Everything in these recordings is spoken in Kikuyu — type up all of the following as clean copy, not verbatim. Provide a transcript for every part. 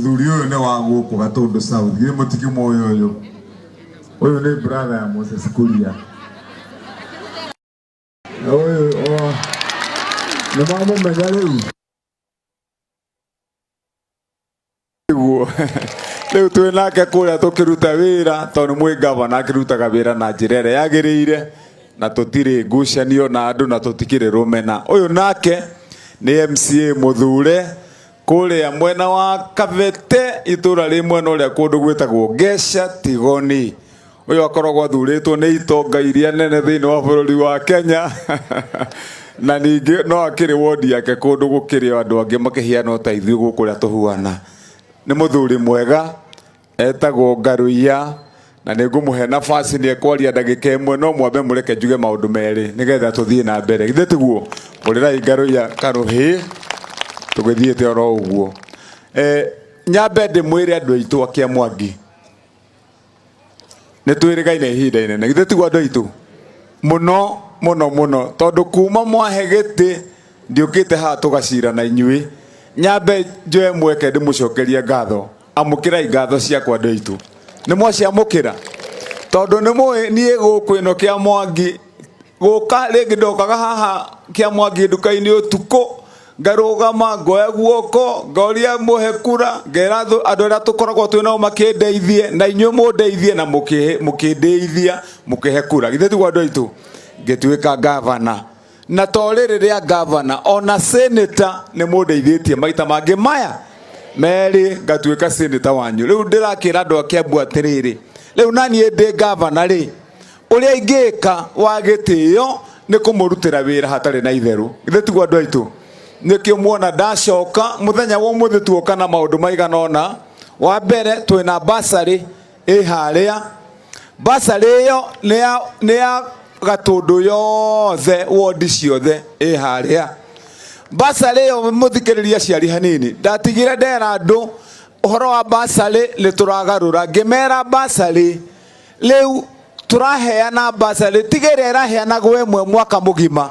Mũthuri ũyũ nĩ wa gũkũ Gatũndũ South, githĩ mũtikĩmũĩ ũyũ? Ũyũ nĩ brother ya Moses Kuria. Ũyũ nĩ mwamũmenya rĩu? Nĩguo rĩu twĩ nake kũrĩa tũkĩruta wĩra tondũ nĩ mwĩ gavana akĩrutaga wĩra na njĩra ĩrĩa yagĩrĩire na tũtirĩ ngucanio na andũ na tũtikĩrĩ rũmena. Ũyũ nake nĩ MCA mũthure kũrĩa mwena wa Kabete itũra rĩ mwena ũrĩa kũndũ gwĩtagwo Ngeca Tigoni. Ũyũ akoragwo athurĩtwo nĩ itonga iria nene thĩinĩ wa bũrũri wa Kenya na ningĩ no akĩrĩ wondi yake kũndũ gũkĩrĩ andũ angĩ makĩhiana ta ithuĩ gũkũ ũrĩa tũhuana. Nĩ mũthuri mwega etagwo Ngaruiya na nĩ ngũmũhe nafasi nĩ ekwaria ndagĩka ĩmwe no mwambe mũreke njuge maũndũ merĩ nĩgetha tũthiĩ na mbere. Githĩ tiguo? Hũrĩrai Ngaruiya karũhĩ tũgĩthiĩte oro ũguo. Nyambe ndĩmwĩre andũ aitũ a Kĩamwangi nĩ twĩrĩgaine ihinda inene, githĩ tiguo andũ aitũ? Mũno mũno mũno, tondũ kuma mwahe gĩtĩ ndiũkĩte haha tũgacira na inyuĩ. Nyambe njoe mweke ndĩmũcokerie ngatho. Amũkĩrai ngatho ciakwa andũ aitũ. Nĩ mwaciamũkĩra? Tondũ nĩ mũĩ niĩ gũkũ ĩno Kĩamwangi gũka rĩngĩ ndokaga haha Kĩamwangi nduka-inĩ ũtukũ ngarũgama ngoya guoko ngoria mũhe kura ngera andũ arĩa tũkoragwo twĩ nao makĩndeithie na inyuĩ mũndeithie na mũkĩndeithia mũkĩhe kura. Githĩ tiguo andũ aitũ? Ngĩtuĩka gavana. Na to rĩrĩ rĩa gavana ona seneta nĩ mũndeithĩtie maita mangĩ maya merĩ ngatuĩka seneta wanyu. Rĩu ndĩrakĩra andũ a Kiambu atĩrĩrĩ, rĩu naniĩ ndĩ gavana rĩ, ũrĩa ingĩka wa gĩtĩo nĩ kũmũrutĩra wĩra hatarĩ na itherũ. Githĩ tiguo andũ aitũ? Nĩkĩo muona ndacoka mũthenya wa ũmũthĩ tuoka na maũndũ maigana ũna. Wa mbere twĩna basarĩ ĩ harĩa. Basarĩ ĩyo nĩ ya Gatũndũ yothe, wondi ciothe ĩ harĩa. Basarĩ ĩyo mũthikĩrĩrie aciari hanini, ndatigire ndera andũ ũhoro wa basarĩ nĩ tũragarũra, ngĩmera basarĩ rĩu tũraheana basarĩ tiga ĩrĩa ĩraheanagwo ĩmwe mwaka mũgima.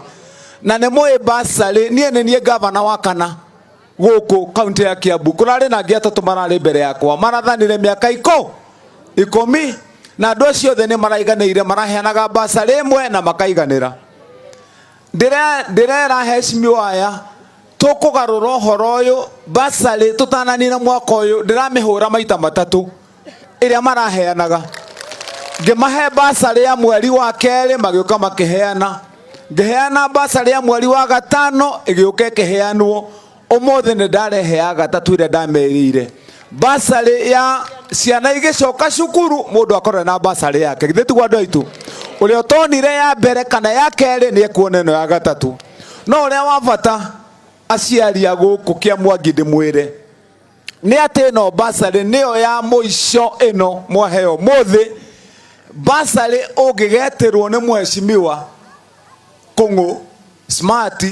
Na nĩ mũĩ basarĩ, niĩ nĩ niĩ gavana wa kana gũkũ kaunti ya Kiambu. Kũrarĩ na angĩ atatũ mararĩ mbere yakwa, marathanire mĩaka 10 na andũ acio othe nĩ maraiganĩire, maraheanaga basarĩ ĩmwe na makaiganĩra. Ndĩrera heshimiwa aya tũkũgarũra ũhoro ũyũ basarĩ tũtananina mwaka ũyũ, ndĩramĩhũra maita matatũ ĩrĩa maraheanaga. Ngĩmahe basarĩ ya mweri wa kerĩ magĩũka makĩheana, ngĩheana basarĩ ya mweri wa gatano ĩgĩũka ĩkĩheanwo. Ũmũthĩ nĩ ndarehe ya gatatũ ĩrĩa ndamerĩire. Basarĩ ya ciana igĩcoka cukuru mũndũ akorwo na basarĩ yake. Githĩ tiguo andũ aitũ? Ũrĩa ũtonire ya mbere kana ya kerĩ nĩ ekuona ĩno ya gatatũ. No ũrĩa wa bata aciari a gũkũ Kĩamwangi ndĩmwĩre nĩ atĩ ĩno basarĩ nĩyo ya mũico ĩno mwaheo ũmũthĩ. Basarĩ ũngĩgetĩrwo nĩ mheshimiwa Kũng'ũ Smart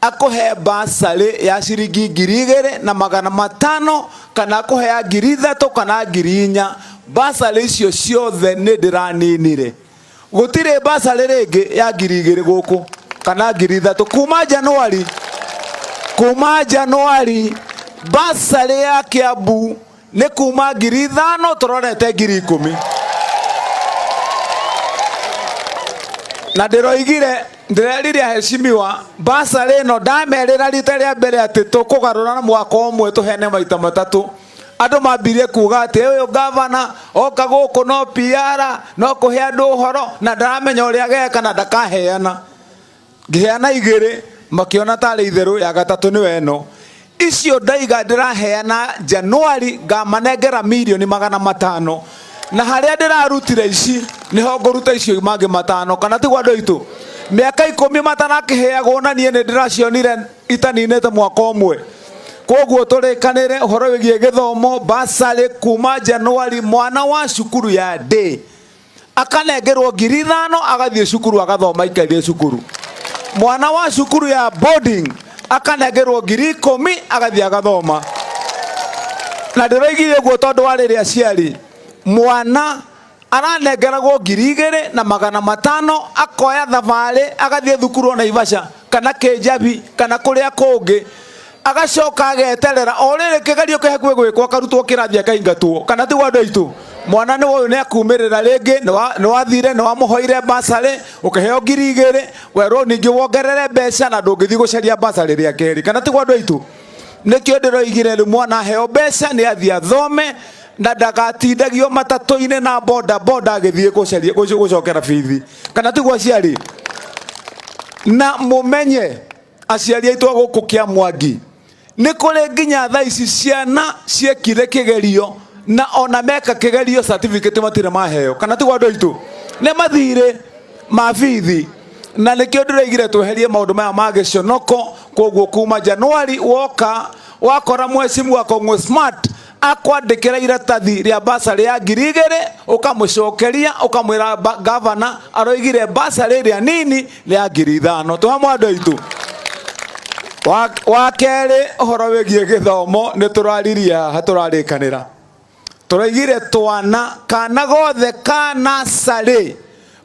akũhe basarĩ ya ciringi 2500 kana akũhe ya 3000 kana 4000, basarĩ icio ciothe nĩ ndĩraninire. Gũtirĩ basarĩ rĩngĩ ya 2000 gũkũ kana 3000 kuma Januari, kuma Januari basarĩ ya Kiambu nĩ kuma 5000 tũrorete 10000. Na ndĩroigire, ndĩrerire aheshimiwa basarĩ ĩno ndamerĩra rita rĩa mbere atĩ tũkũgarũra na mwaka ũmwe tũheane maita matatũ. Andũ mambirie kuga atĩ ũyũ gavana oka gũkũ no PR, no kũhe andũ ũhoro na ndaramenya ũrĩa ageka na ndakaheana. Ngĩheana igĩrĩ makĩona tarĩ itherũ, ya gatatũ nĩyo ĩno. Icio ndaiga ndĩraheana Januari ngamanengera 500,000,000 na harĩa ndĩrarutire ici nĩho ngũruta icio mangĩ 500, kana tiguo andũ aitũ? Mĩaka 10 matarakĩheagwo na niĩ nĩ ndĩracionire itaninĩte mwaka ũmwe. Koguo tũrĩkanĩre ũhoro wĩgiĩ gĩthomo, basarĩ kuma Januari mwana wa cukuru ya day akanengerwo 5000 agathiĩ cukuru agathoma aikaire cukuru. Mwana wa cukuru ya boarding akanengerwo 10000 agathiĩ agathoma. Na ndĩroigire ũguo tondũ wa rĩrĩ aciari, mwana aranengeragwo 2500 akoya thabarĩ agathiĩ thukuru o Naivasha kana Kĩnjabi kana kũrĩa kũngĩ. Agacoka ageterera o rĩrĩ kĩgerio kĩ hakuhĩ gwĩkwo, akarutwo kĩrathi akaingatwo. Kana tiguo andũ aitũ? Mwana nĩ ũyũ nĩ akumĩrĩra rĩngĩ, nĩ wathire nĩ wamũhoire basarĩ ũkĩheo 2000, werwo ningĩ wongerere mbeca na ndũngĩthiĩ gũcaria basarĩ rĩa kerĩ. Kana tiguo andũ aitũ? Nĩkĩo ndĩroigire rĩu mwana aheo mbeca nĩ athiĩ athome na ndagatindagio matatũ-inĩ na boda boda agĩthiĩ gũcaria gũcokera bithi. Kana tiguo aciari? Na mũmenye aciari aitũ a gũkũ kĩa Mwangi, nĩ kũrĩ nginya thaa ici ciana ciekire kĩgerio na ona meka kĩgerio certificate matirĩ maheo. Kana tiguo andũ aitũ? Nĩ mathirĩ ma bithi, na nĩkĩo ndĩroigire tweherie maũndũ maya ma gĩconoko. Koguo kuma Januari woka wakora mheshimiwa Kong'u Smart akwandĩkĩra iratathi rĩa basarĩ ya 2000, ũkamũcokeria ũkamwĩra gavana aroigire basarĩ ĩrĩa nini rĩa 5000. Tũhamwe andũ aitũ. Wa kerĩ, ũhoro wĩgiĩ gĩthomo nĩ tũraririe haha, tũrarĩkanĩra, tũraigire twana kana gothe ka nasarĩ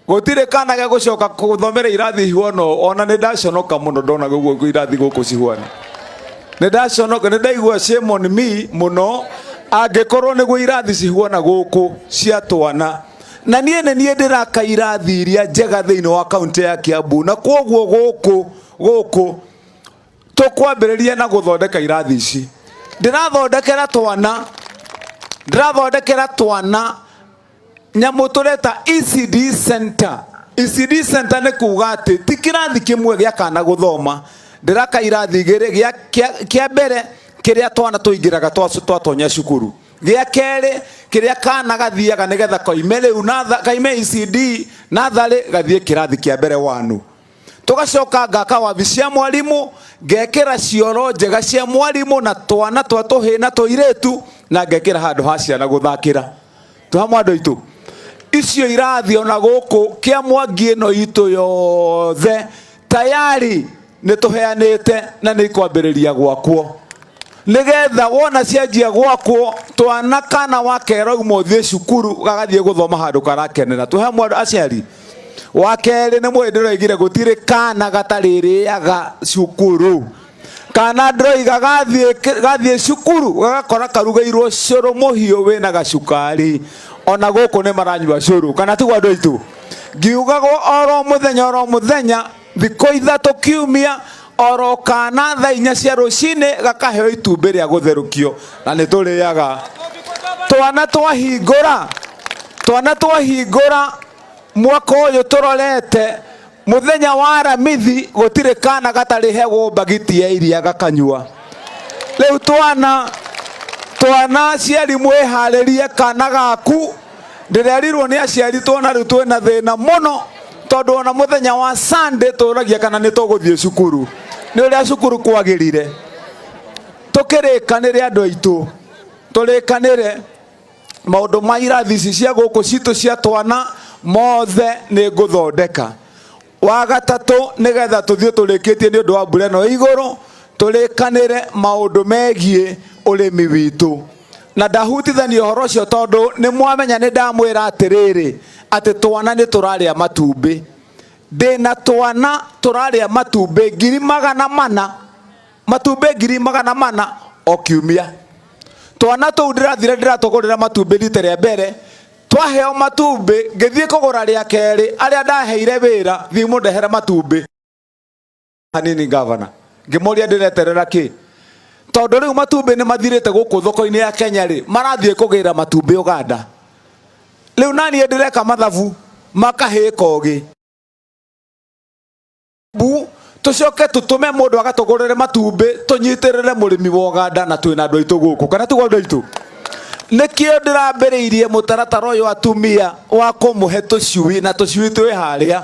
gũtirĩ kana gegũcoka gũthomera irathi ihuana. Ona nĩ ndaconoka mũno ndona ũguo irathi gũkũ cihuana. Nĩ ndaconoka, nĩ ndaigua shame on me mũno angĩkorwo nĩguo irathi cihuana gũkũ cia twana, na niĩ nĩ niĩ ndĩraka irathi iria njega thĩinĩ wa kaunti ya Kiambu. Na kwoguo gũkũ tũkwambĩrĩria na gũthondeka irathi ici. Ndĩrathondekera twana, ndĩrathondekera twana nyamũ tũreta ECD center. ECD center nĩ kuga atĩ ti kĩrathi kĩmwe gĩa kana gũthoma, ndĩraka irathi igĩrĩ. Kĩa mbere kĩrĩa twana tũingĩraga twatonya cukuru, gĩa kerĩ kĩrĩa kana gathiaga nĩgetha koime rĩu kaime ECD natharĩ gathiĩ kĩrathi kĩa mbere wanu. Tũgacoka ngaka wabici cia mwarimu, ngekĩra cioro njega cia mwarimu na twana twa tũhĩ na tũirĩtu, na ngekĩra handũ ha ciana gũthakĩra. Tũhamwe andũ aitũ, icio irathi ona gũkũ kĩa Mwangi ĩno itũ yothe tayari nĩ tũheanĩte na nĩ ikwambĩrĩria gwakwo, nĩgetha wona cianjia gwakwo twana kana wakera uma ũthiĩ cukuru gagathiĩ gũthoma handũ karakenera. Tũhamwe andũ aciari. Wa kerĩ, nĩ mwĩ ndĩroigire gũtirĩ kana gatarĩrĩaga cukuru. Kana ndĩroiga gathiĩ cukuru gagakora karugĩirwo cũrũ mũhiũ wĩna gacukari. Ona gũkũ nĩ maranyua cũrũ, kana tiguo andũ aitũ? Ngiugagwo oro mũthenya oro mũthenya thikũ 3 kiumia, oro kana thaa 4 cia rũcinĩ gakaheo itumbĩ rĩa gũtherũkio, na nĩ tũrĩaga. Twana twahingũra, twana twahingũra mwaka ũyũ tũrorete mũthenya wa Aramithi, gũtirĩ kana gatarĩhegwo mbagiti ya iria gakanyua. Rĩu twana aciari mwĩharĩrie kana gaku. Ndĩrerirwo nĩ aciari twana rĩu twĩna thĩna mũno, tondũ ona mũthenya wa Sunday tũragia kana nĩ tũgũthiĩ cukuru, nĩ ũrĩa cukuru kwagĩrire. Tũkĩrĩkanĩre andũ aitũ, tũrĩkanĩre maũndũ ma irathi ici cia gũkũ citũ cia twana mothe nĩ ngũthondeka. Wa gatatũ, nĩgetha tũthiĩ tũrĩkĩtie nĩ ũndũ wa mbura ĩno igũrũ, tũrĩkanĩre maũndũ megiĩ ũrĩmi witũ. Na ndahutithania ũhoro ũcio tondũ nĩ mwamenya nĩ ndamwĩra atĩrĩrĩ, atĩ twana nĩ tũrarĩa matumbĩ. Ndĩna twana tũrarĩa matumbĩ 400,000, matumbĩ 400,000 o kiumia. Twana tũu ndĩrathire ndĩratũgũrĩra matumbĩ rita rĩa mbere, twaheo matumbĩ ngĩthiĩ kũgũra rĩa kerĩ, arĩa ndaheire wĩra thiĩ mũndehere matumbĩ hanini. Gavana ngĩmũria ndĩreterera kĩ, tondũ rĩu matumbĩ nĩ mathirĩte gũkũ thoko-inĩ ya Kenya rĩ, marathiĩ kũgĩra matumbĩ Uganda. Rĩu naniĩ ndĩreka mathabu makahĩ kogĩ bu tucoke tutume mundu agatugurire matumbĩ, tunyitĩrĩre mũrĩmi wa Uganda na twĩna andũ aitũ gũkũ. Kana tiguo andũ aitũ? Nĩkĩo ndĩrambĩrĩirie mũtaratara ũyũ atumia wa kũmũhe tũcui, na tũcui twĩ harĩa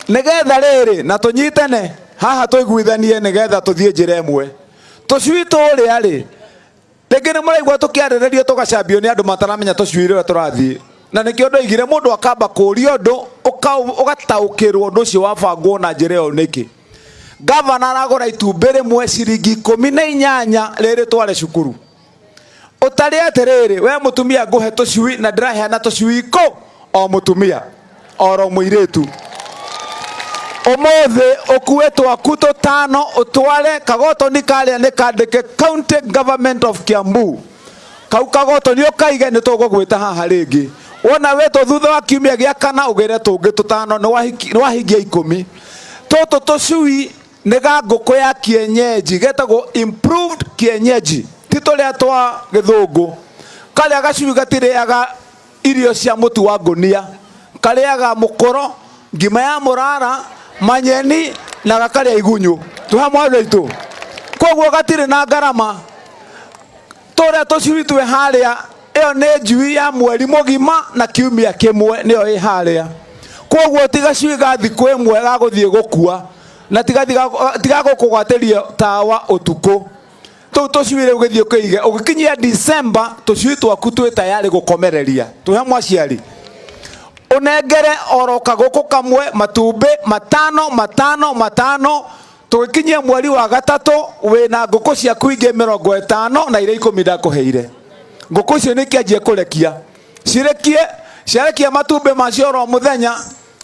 nĩgetha rĩrĩ na tũnyitane haha tũiguithanie nĩgetha tũthiĩ njĩra ĩmwe. Tũcui tũrĩa rĩ, rĩngĩ nĩ mũraigua tũkĩarĩrĩrio tũgacambio nĩ andũ mataramenya tũcui rĩrĩa tũrathiĩ, na nĩkĩo ndoigire mũndũ akamba kũũria ũndũ ũgataũkĩrwo ũndũ ũcio wabangwo na njĩra ĩyo nĩkĩ. Gavana aragũra itumbĩ rĩmwe ciringi 18 rĩrĩ tware cukuru. Ũtarĩ atĩrĩrĩ, we mũtumia ngũhe tũcui, na ndĩraheana tũcui kũ o mũtumia oro mũirĩtu. Umuthi ukue twaku tutano utware kagotoni karia ni kandike County Government of Kiambu. Kau kagotoni ukaige ni tugugwita haha ringi. Wona wetwo thutha wa kiumia gia kana ugire tungi tutano ni wahingia 10. Tutu tucui ni ga ngũkũ ya kienyeji getagwo improved kienyeji, ti turia twa githungu. Karia gacui gatiriaga irio cia mutu wa ngunia, kariaga mukoro, ngima ya murara, manyeni na gakaria igunyu. Twi hamwe andũ aitũ? Koguo gatirĩ na ngarama. Tũrĩa tũcui twĩ harĩa, ĩyo nĩ njui ya mweri mũgima na kiumia kĩmwe nĩyo ĩ harĩa. Koguo ti gacui ga thikũ ĩmwe gagũthiĩ gũkua na tigagũkũgwatĩria tawa ũtukũ. Tũu tũcui rĩu gĩthiĩ ũkĩige, ũgĩkinyia December tũcui twaku twĩ tayarĩ gũkomereria. Twĩ hamwe aciari? Ũnengere oro kagũkũ kamwe matumbĩ matano matano matano, tũgĩkinyia mweri wa gatatũ wĩna ngũkũ ciaku ingĩ 50 na iria 10 ndakũheire. Ngũkũ icio nĩ ikĩanjia kũrekia, cirekie, ciarekia matumbĩ macio oro mũthenya,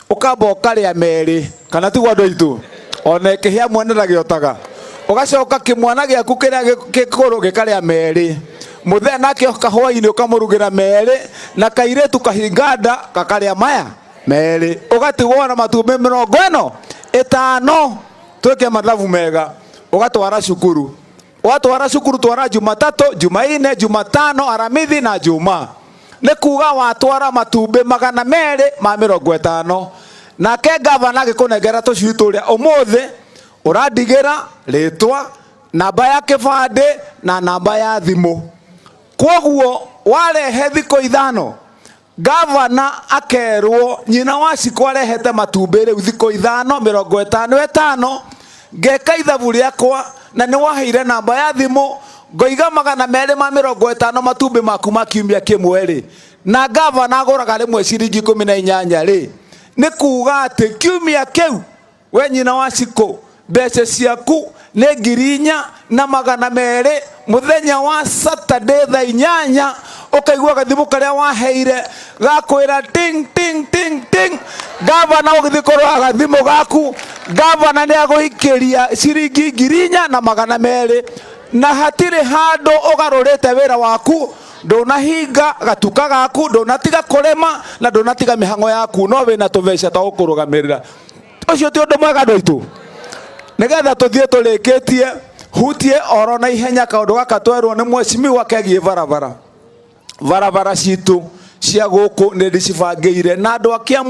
ũkamba ũkarĩa merĩ, kana tiguo andũ aitũ? Ona ĩkĩhĩa mwene ndagĩotaga. Ũgacoka kĩmwana gĩaku kĩrĩa gĩkũrũ gĩkarĩa merĩ, mũthenya nake kahwainĩ ũkamũrugĩra merĩ, na kairĩtu kahinganda gakarĩa maya merĩ, ũgatigwo na matumbĩ 50. Twĩke mathabu mega. Ũgatwara cukuru, watwara cukuru twara Jumatatu, Jumanne, Jumatano, Aramithi na Juma. Nĩ kuga watwara matumbĩ 250. Nake gavana agĩkũnengera tũcui tũrĩa ũmũthĩ ũrandigĩra rĩtwa, namba ya kĩbandĩ na namba ya thimũ. Koguo warehe thikũ 5, gavana akerwo nyina wa Cikũ arehete matumbĩ rĩu thikũ 5 55, ngeka ithabu rĩakwa na nĩ waheire namba ya thimũ, ngoiga 250 matumbĩ maku ma kiumia kĩmwe rĩ, na gavana agũraga rĩmwe ciringi 18 rĩ, nĩ kuga atĩ kiumia kĩu we nyina wa Cikũ mbeca ciaku nĩ 4200. Mũthenya wa Saturday thaa 8 ũkaigua gathimũ karĩa waheire gakwĩra ting ting ting ting. Gavana ũgĩthiĩ kũrora gathimũ gaku, gavana nĩ agũikĩria ciringi 4200, na hatirĩ handũ ũgarũrĩte wĩra waku, ndũnahinga gatuka gaku, ndũnatiga kũrĩma na ndũnatiga mĩhang'o yaku, no wĩna tũbeca twa gũkũrũgamĩrĩra. Ũcio ti ũndũ mwega andũ aitũ? Nĩgetha tũthiĩ tũrĩkĩtie, hutie oro na ihenya kaũndũ gaka twerwo nĩ mheshimiwa kegiĩ barabara. Barabara citũ cia gũkũ nĩ ndĩcibangĩire na andũ a Kiambu.